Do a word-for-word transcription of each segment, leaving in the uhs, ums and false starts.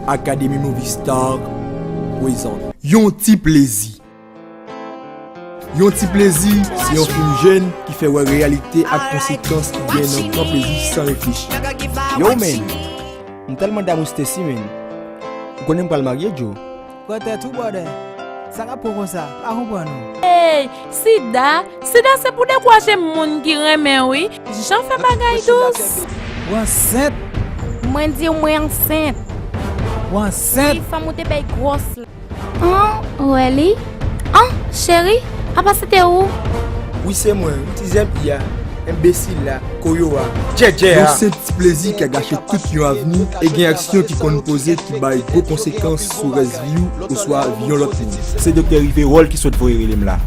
Academy Movie Star prezante Yon Ti Plezi. Yon Ti Plezi se yon fim jèn ki fè wè reyalite ak konsekans ki gen nan pran plezi san reflechi. Yo, man, m tèlman damou Stacy, man. Ou konnen m pral marye, Joe. Pran tèt ou, brother. Sa k ap pran konsa? Pa konprann ou. Ey, sida, sida se pou dekouraje moun ki renmen, wi. Jan fè bagay dous. Ou ansent? Mwen di w mwen ansent. Ou ansent? Wi, fanm ou te bay gwòs la. An, ou wè li? An, cheri, apa se te ou? Wi, se mwen, ti zèb a, enbesil la, koyo a, djèdjè a. Yon senp ti plezi ka gache tout yon avni e gen aksyon ki konn poze ki bay gwo konsekans sou rès vi w oswa vi yon lòt moun. Se Doktè Riverol ki sot voye rele m la.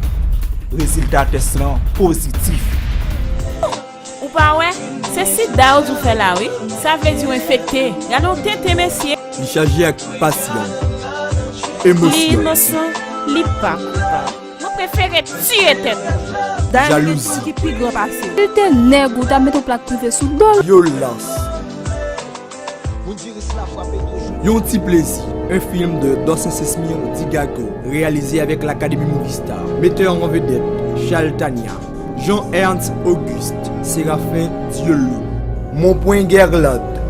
Rezilta tès lan pozitif. Ou pa wè? Se sida yo di w fè la wi. Sa vle di w enfekte. Gade yon tenten mesye. Li chaje ak pasyon, emosyon. Li inosan, li pa koupab. Mwen prefere tiye tèt mwen. Dayè m gen fanm ki pi gran pase m. Si l te nèg ou t ap met yon plak prive sou do l. Vyolans. Yon Ti Plezi, un film de Dorcensesmir Digago, réalisé avec l'Académie Movie Star. Metteur en vedette, Charles Tania, Jean-Ernst Auguste, Séraphin Dieuloup, Monpwen Guerlande,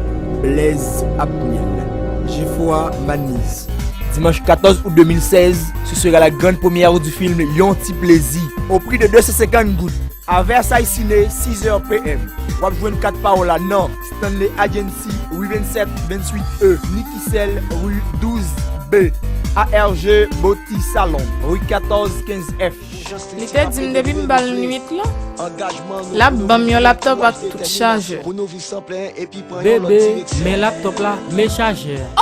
Blaise Apnil, Geoffroy Maniz. Dimanche quatorze août deux mille seize, ce sera la grande première du film Yon Ti Plezi, au prix de deux cent cinquante goud. A Versailles Ciné, six heures P M. W ap jwenn kat pa w la nan Stanley Agency, rue vingt-sept vingt-huit E, Nikicel, rue douze B, A R G Beauty Salon, rue quatorze quinze F. Li te di m depi m ba l nwit lan, l ap ban m yon laptop ak tout chajè. Bebe, men laptop la, men chajè a.